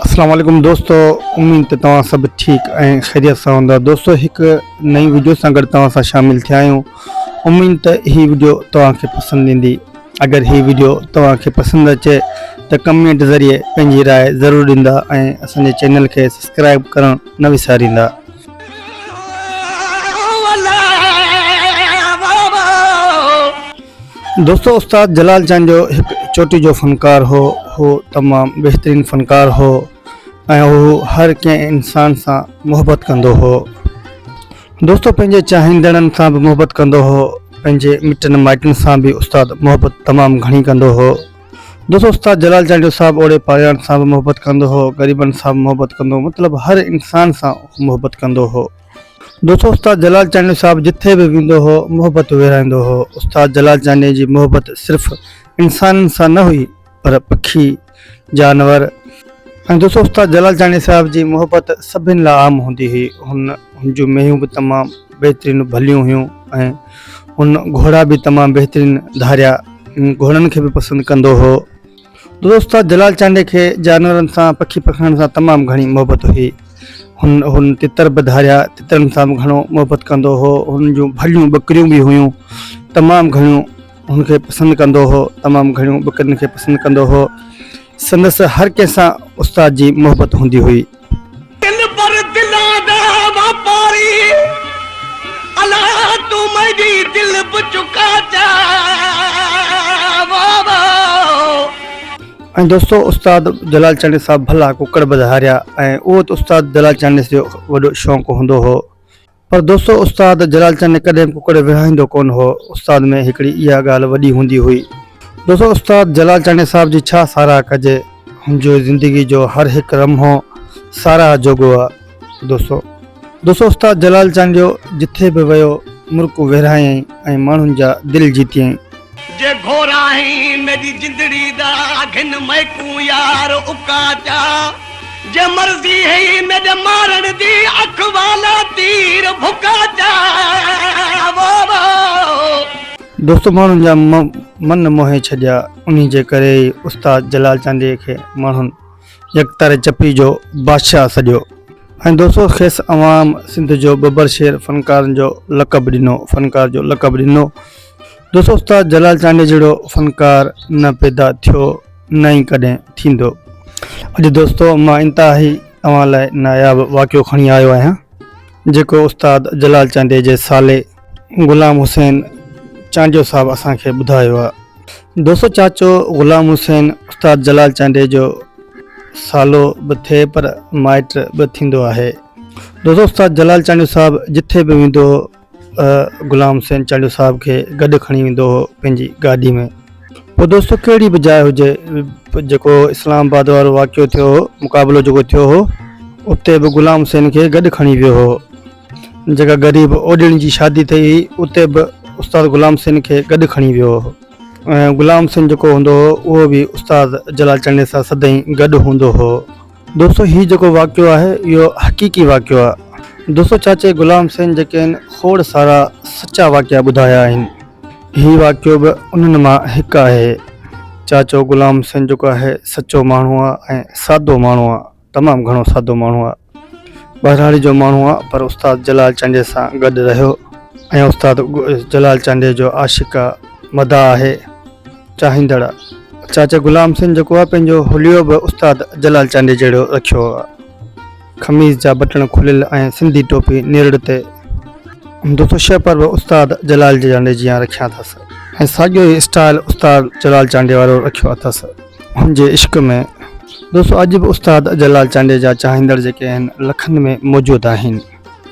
اسلام عليڪم دوستو اميد ته توهان سڀ ٺيڪ ۽ خيريت سان هوندا دوستو هڪ نئين وڊيو سان گڏ توهان سان شامل ٿيا آهيون اميد ته هي وڊيو توهان کي پسند ايندي اگر هي وڊيو توهان کي پسند اچي ته ڪمينٽ ذريعي پنهنجي راء ضرور ڏيندا ۽ اسان جي چينل کي سبسڪرائب ڪرڻ نه وساريندا. دوستو استاد جلال چانڊيو هڪ چوٽي جو فنڪار هو هو تمام بهترين فنڪار هو ۽ هو هر ڪنهن انسان سان محبت ڪندو هو دوستو پنهنجي چاهيندڙن سان به محبت ڪندو هو پنهنجي مٽن مائٽن سان به استاد محبت تمام گهڻي ڪندو هو دوستو استاد جلال چانڊيو صاحب اوڙي پاريان سان به محبت ڪندو هو غريبن سان به محبت ڪندو هو مطلب هر انسان سان محبت ڪندو هو دوستو استاد جلال چانڊيو صاحب جٿي به ويندو هو محبت ورهائيندو هو استاد جلال چانڊيي جي محبت صرف انسانن سان نه هئي پر پکي جانور ۽ دوستو استاد جلال چانڊيي صاحب جي محبت سڀن لاء عام هوندي هئي هن هن جون مينهون به تمام بهترين ڀليون هيون ۽ هن گهوڙا به تمام بهترين ڌاريا گهوڙن کي به پسند ڪندو هو دوستو استاد جلال چانڊيي کي جانورن سان پکي پکڻن سان تمام گهڻي محبت هئي. هن هن تتر به ڌاريا تترن سان به گهڻو محبت ڪندو هو. هن جون ڀليون ٻڪريون به هيون تمام گهڻيون هن کي پسند ڪندو هو تمام گهڻيون ٻڪرين کي پسند ڪندو هو. سندس هر ڪنهن سان استاد جي محبت هوندي هئي. دلبر دلان دا واپاري الا تون ميڏي دل به چڪا چا ۽ دوستو استاد جلال چانڊيو صاحب ڀلا ڪڪڙ به ڌاريا ۽ اهو ته استاد جلال چانڊيو جو وڏو شوق هوندو هو پر دوستو استاد جلال چانڊيو ڪڏهن به ڪڪڙ ورهائيندو ڪونه هو استاد ۾ هڪڙي اها ڳالهه وڏي هوندي هئي دوستو استاد جلال چانڊيو صاحب جي ڇا ساراهه ڪجي هن جو زندگي جو هر هڪ لمحو ساراهه جوڳو آ دوستو دوستو استاد جلال چانڊيو جٿي به ويو مرڪون ورهايائين ۽ ماڻهن جا دل جيتيائين. جي گهورا هين ميڏي جندڙي دا گهن ميڪون يار اڪا چا جي مرضي هئي ميڏي مارڻ the اک والا تير ڀڪا چا وو وو. دوستو ماڻهن جا من موهي ڇڏيا انهي جي ڪري ئي استاد جلال چانڊيي کي ماڻهن يڪتاري چپي جو بادشاهه سڏيو ۽ دوستو کيس عوام سنڌ جو ببر شير فنڪارن جو لقب ڏنو فنڪار جو لقب ڏنو دوستو استاد جلال چانڊيي جهڙو فنڪار نه پيدا ٿيو نه ئي ڪڏهن ٿيندو اڄ دوستو مان انتهائي اوهان لاء ناياب واقعو کڻي آيو آهيان جيڪو استاد جلال چانڊيي جي سالي غلام حسين چانڊيو صاحب اسان کي ٻڌايو آ. دوستو چاچو غلام حسين استاد جلال چانڊيي جو سالو به ٿئي پر مائٽ به ٿيندو آهي. دوستو استاد جلال چانڊيو صاحب جٿي به ويندو هو غلام حسين چانڊيو صاحب کي گڏ کڻي ويندو هو پنهنجي گاڏي ۾. پوء دوستو ڪهڙي به جاء هجي جيڪو اسلام آباد وارو واقعو ٿيو هو مقابلو جيڪو ٿيو هو اتي به غلام حسين کي گڏ کڻي ويو هو. جيڪا غريب اوڏڻ جي شادي ٿي هئي اتي به استاد غلام حسين کي گڏ کڻي ويو هو ۽ غلام حسين جيڪو هوندو هو اهو به استاد جلال چانڊيي سان سدائين گڏ هوندو هو. دوستو هي جيڪو واقعو آهي اهو حقيقي واقعو آهي دوستو چاچي غلام حسين جيڪي آهن کوڙ سارا سچا واقعا ٻڌايا آهن هي واقعو به انهن مان هڪ آهي چاچو غلام حسين جيڪو آهي سچو ماڻهو آهي ۽ سادو ماڻهو آهي. تمام گهڻو سادو ماڻهو آ. ٻهراڙي جو ماڻهو آ پر استاد جلال چانڊيي سان گڏ رهيو ۽ استاد جلال چانڊيي جو عاشق آ، مداح آهي، چاهيندڙ آ. چاچا غلام حسين جيڪو آ پنهنجو حليو به استاد جلال چانڊيي جهڙو رکيو آ. قميص جا بٽڻ کليل ۽ سنڌي ٽوپي نرڙ تي. دوستو شهپر به استاد جلال چانڊيي جيان رکيا اٿس ۽ ساڳيو ئي اسٽائل استاد جلال چانڊيي وارو رکيو اٿس. هن جي عشق ۾. دوستو اڄ به استاد جلال چانڊيي جا چاهيندڙ جيڪي آهن لکن ۾ موجود آهن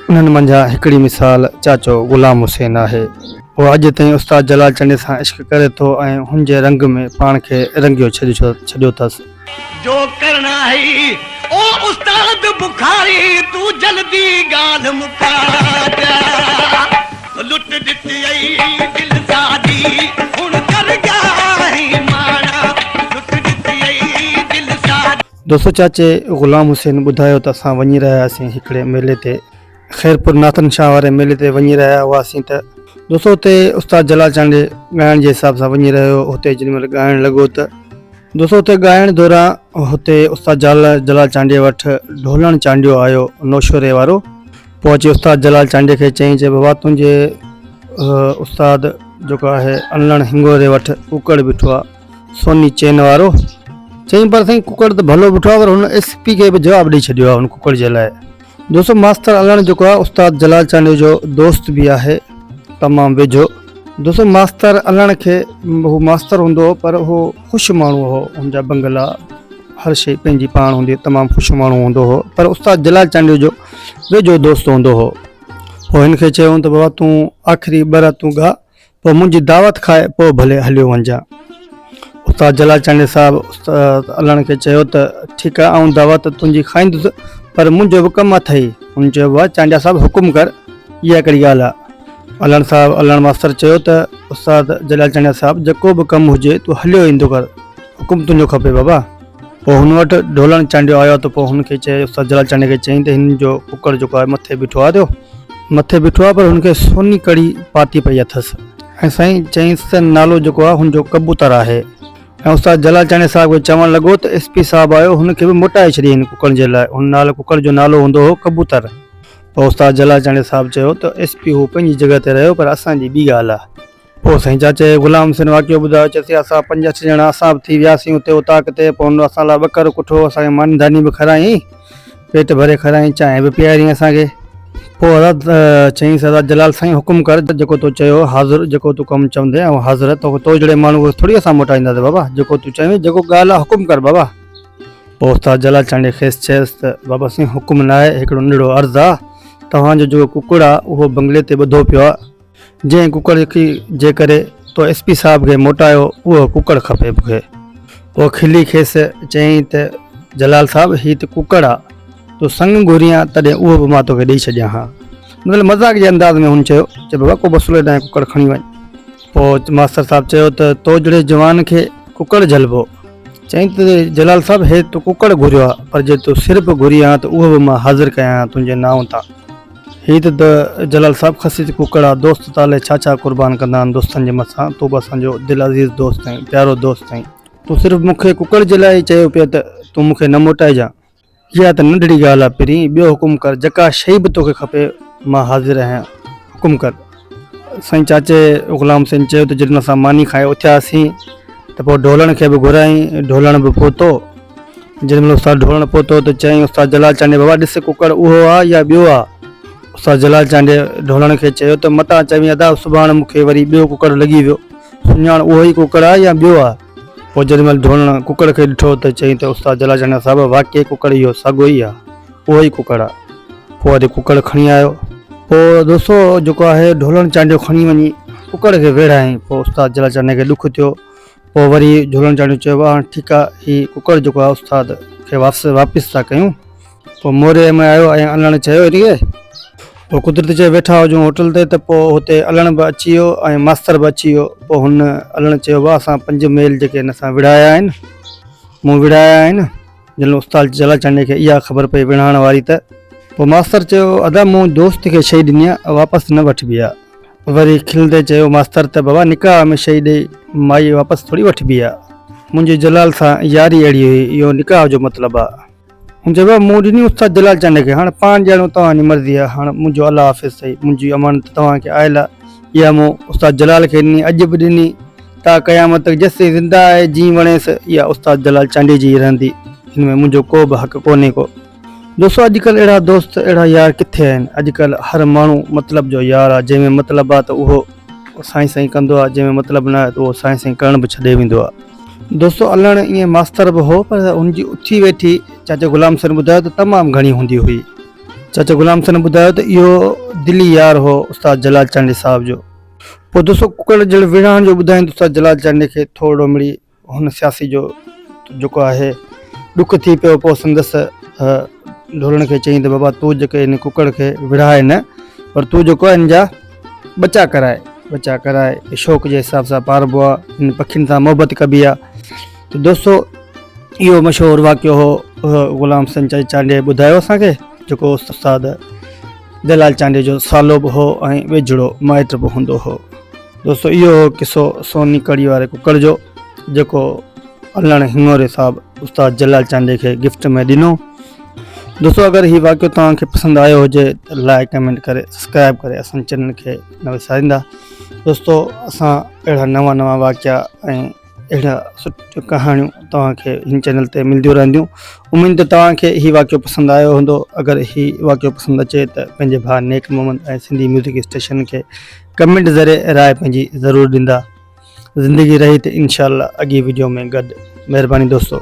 انهن منجهان هڪڙي مثال چاچو غلام حسين آهي هو اڄ تائين استاد جلال چانڊيي سان عشق ڪري ٿو ۽ هن جي رنگ ۾ پاڻ کي رنگيو ڇڏيو اٿس. جو ڪرڻا هئي او استاد بخاري تون جلدي ڳالهه مڪا لٽ ڏتي دل ساڏي هڻ ڪر ڳاهين ماڻا لٽ ڏتي دل ساڏي. دوستو چاچي غلام حسين ٻڌايو ته اسان وڃي رهيا هئاسين هڪڙي ميلي تي خيرپور ناٿن شاهه واري ميلي تي وڃي رهيا هئاسين ته دوستو اتي استاد جلال چانڊيي ڳائڻ جي حساب سان وڃي رهيو هو اتي جنهن مهل ڳائڻ لڳو ته. دوستو اتي ڳائڻ دوران هتي استاد جلال چانڊيي وٽ ڍولڻ چانڊيو آيو نوشوري وارو پوء اچي استاد جلال چانڊيي کي چيائين چي بابا تنهنجي استاد جيڪو آهي انلڻ هنگوري وٽ ڪڪڙ بيٺو آ سوني چين وارو چيائين پر سائين ڪڪڙ ته ڀلو بيٺو آ پر هن ايس پي کي به جواب ڏئي ڇڏيو آ هن ڪڪڙ جي لاء دوستو ماستر علڻ جيڪو آهي استاد جلال چانڊيو جو دوست به آهي تمام ويجهو دوستو ماستر علڻ کي هو ماستر هوندو هو پر هو خوش ماڻهو هو هن جا بنگلا هر شي پنهنجي پاڻ هوندي تمام خوش ماڻهو هوندو هو پر استاد جلال چانڊيو جو ويجهو دوست هوندو هو پوء هن کي چيو ته بابا تون آخري ٻه راتون ڳاء پوء منهنجي دعوت کائي پوء ڀلي هليو وڃجان. استاد جلال چانڊيي صاحب استاد علڻ کي چيو ته ٺيڪ آهي آئون دعوت تنهنجي کائيندس پر منهنجو به ڪم اٿئي. هن چيو بابا چانڊيا صاحب حڪم ڪر اها ڪهڙي ڳالهه آهي. علڻ صاحب علڻ ماستر چيو ته استاد جلال چانڊيا صاحب جيڪو به ڪم هجي تون هليو ايندو ڪر حڪم تنهنجو کپي بابا. پوء هن وٽ ڍولڻ چانڊيو آيو ته پوء هن کي چيائين استاد جلال چانڊيي کي چيائين ته هن جو ڪڪڙ جيڪو آهي مٿي بيٺو آهي ٿيو مٿي بيٺو آهي پر هن کي سوني ڪڙي پاتي پئي اٿس ۽ سائين چيائينس ته نالو جيڪو آهي هن جو ڪبوتر آهي ۽ استاد جلال چانڊيي صاحب کي چوڻ لڳو ته ايس پي صاحب آيو هن کي به موٽائي ڇڏي هن ڪڪڙ جي لاء هن نالو ڪڪڙ جو نالو هوندو هو ڪبوتر پوء استاد جلال چانڊيي صاحب چيو ته ايس پي هو پنهنجي جڳهه تي رهيو پر اسان جي ٻي ڳالهه آهي. پوء سائين چاچي غلام حسين واقعو ٻڌايو، چيس اسان پنج اٺ ڄڻا اسان به ٿي وياسين اتي اوطاق تي، پوء هن اسان لاء ٻڪر ڪٺو، اسان کي ماني ڌاني به کارايائين، پيٽ ڀري کارايائين، چانهه به پياريائين اسان کي. پوء حضرت چيائينس حضرت جلال سائين حڪم ڪر، جيڪو تو چيو حاضر، جيڪو تون ڪم چوندين آئون حاضر، توکي تو جهڙي ماڻهو کي ٿوري اسان موٽائينداسين بابا، جيڪو تون چوين، جيڪو ڳالهه آ حڪم ڪر بابا. پوء استاد جلال چانڊيي کيس چيس ته بابا سائين حڪم ناهي، هڪڙو ننڍڙو عرض آ، توهان جو جيڪو ڪڪڙ آ اهو بنگلي تي ٻڌو پيو آ، جنهن ڪڪڙ جي ڪري تو ايس پي صاحب کي موٽايو اهو ڪڪڙ کپي مون کي. پوء کلي کيس چيائين ته جلال صاحب هي ته ڪڪڙ آ، تون سڱ گهرين ها تڏهن اهو به مان توکي ڏئي ڇڏيان ها. مطلب مذاق جي انداز ۾ هن چيو، چي بابا ڪو مسئلو ئي ناهي ڪڪڙ کڻي وڃ. پوء ماستر صاحب چيو ته تو جهڙي جوان کي ڪڪڙ جهلبو. چيائين ته جلال صاحب هي تو ڪڪڙ گهريو آ پر جي تو سر به گهرين ها ته اهو به مان حاضر ڪيان ها تنهنجي نانء تان. هي ته جلال صاحب خسيس ڪڪڙ آ دوست ته الائي ڇا ڇا قربان ڪندا آهن دوستن جي مٿان تون به اسان جو دل عزيز دوست آهين پيارو دوست آهين تون صرف مون کي ڪڪڙ جي لاء ئي چيو پئي ته تون مون کي نه موٽائجان اها ته ننڍڙي ڳالهه آ پرين ٻيو حڪم ڪر جيڪا شئي به توکي کپي مان حاضر آهيان حڪم ڪر سائين چاچي غلام حسين چيو ته جڏهن اسان ماني کائي اٿياسين ته پوء ڍولڻ کي به گهرايائين ڍولڻ به پهتو جنهن مهل استاد ڍولڻ پهتو ته چيائين استاد جلال چانڊيي بابا ڏس ڪڪڙ اهو آ يا ٻيو آ؟ استاد جلال چانڊيي ڍولڻ کي چيو ته متان چوين ادا سڀاڻ مون کي وري ٻيو ڪڪڙ لڳي ويو سڃاڻ اهو ئي ڪڪڙ آ يا ٻيو آ؟ پوء جنهن مهل ڍولڻ ڪڪڙ کي ڏٺو ته چيائين ته استاد جلال چانڊيا صاحب واقعي ڪڪڙ اهو ساڳيو ئي آ اهو ئي ڪڪڙ آ. پوء وري ڪڪڙ کڻي آيو. پوء دوستو جيڪو آهي ڍولڻ چانڊيو کڻي وڃي ڪڪڙ کي ويڙهايائين پوء استاد جلال چانڊيي کي ڏک ٿيو پوء وري جهولڻ چانڊيو چيو هاڻ ٺيڪ آ هي ڪڪڙ جيڪو آ استاد کي واپس واپس ٿا ڪيون پوء موري ۾ آيو ۽ علڻ چيو هن کي پوء قدرتي چيو ويٺا هجون هوٽل تي ته پوء هتي علڻ به اچي ويو ۽ ماستر به اچي ويو پوء هن علڻ چيو ڀاء اسان پنج ميل جيڪي هن سان وڙهايا آهن مون وڙهايا آهن جڏهن استاد جلال چانڊيي کي اها خبر پئي وڙهائڻ واري ته پوء ماستر چيو ادا مون دوست کي شئي ڏني آ واپس نه وٺبي آ وري کلندي چيو ماستر ته بابا نڪاح ۾ شئي ڏئي مائي واپس ٿوري وٺبي آ. منهنجي جلال سان ياري اهڙي هئي اهو نڪاح جو مطلب آ. هن چيو بابا مون ڏني استاد جلال چانڊيي کي هاڻ پاڻ ڄاڻو توهان جي مرضي آ هاڻ منهنجو الله حافظ سهي منهنجي امانت توهان کي آيل آ اها مون استاد جلال کي ڏني اڄ به ڏني تا قيامت تڪ جيستائين زنده آهي جيئن وڻيس اها استاد جلال چانڊيي جي ئي رهندي هن ۾ منهنجو ڪو به حق ڪونهي ڪو. دوستو اڄڪلهه اهڙا دوست اهڙا يار ڪٿي آهن اڄڪلهه هر ماڻهو مطلب جو يار آهي جنهن ۾ مطلب آهي ته اهو سائين سائين ڪندو آهي جنهن ۾ مطلب نه آهي ته اهو سائين سائين ڪرڻ به ڇڏي ويندو آهي دوستو علڻ ائين ماستر به هو پر هن جي اٿي ويٺي چاچا غلام حسين ٻڌايو ته تمام گهڻي هوندي هئي چاچا غلام حسين ٻڌايو ته اهو دلي يار هو استاد جلال چانڊيي صاحب جو پوء دوستو ڪڪڙ جهڙ وڙهائڻ جو ٻڌائين ته استاد جلال چانڊيي کي ٿورڙو مڙي هن سياسي جو جيڪو آهي ڏک ٿي پيو پوء سندس ڍولڻ کي چيائين ته بابا تون جيڪي هن ڪڪڙ کي وڙهائي نه پر تون جيڪو آهي هن جا ٻچا ڪرائي ٻچا ڪرائي شوق جي حساب سان پاربو آهي هن پکين سان محبت ڪبي آهي ته دوستو اهو مشهور واقعو هو غلام حسين چانڊيي ٻڌايو اسانکي جيڪو استاد جلال چانڊيي جو سالو به هو ۽ ويجهڙو مائٽ به هوندو هو دوستو اهو هو قصو سوني ڪڙي واري ڪڪڙ جو جيڪو علڻ هڱوري صاحب استاد جلال چانڊيي کي گفٽ ۾ ڏنو. دوستو اگر هي واقعو توهان کي پسند آيو هجي ته لائڪ ڪمينٽ ڪري سبسڪرائب ڪري اسان چينل کي نه وساريندا. دوستو اسان اهڙا نوان نوان واقعا ۽ اهڙا سٺيون ڪهاڻيون توهان کي هن چينل تي ملنديون رهنديون. اميد ته توهان کي هي واقعو پسند آيو هوندو. اگر هي واقعو پسند اچي ته پنهنجي ڀاء نيڪ محمد ۽ سنڌي ميوزڪ اسٽيشن کي ڪمينٽ ذريعي راء پنهنجي ضرور ڏيندا. زندگي رهي ته انشاء الله اڳي وڊيو ۾ گڏ. مهرباني دوستو.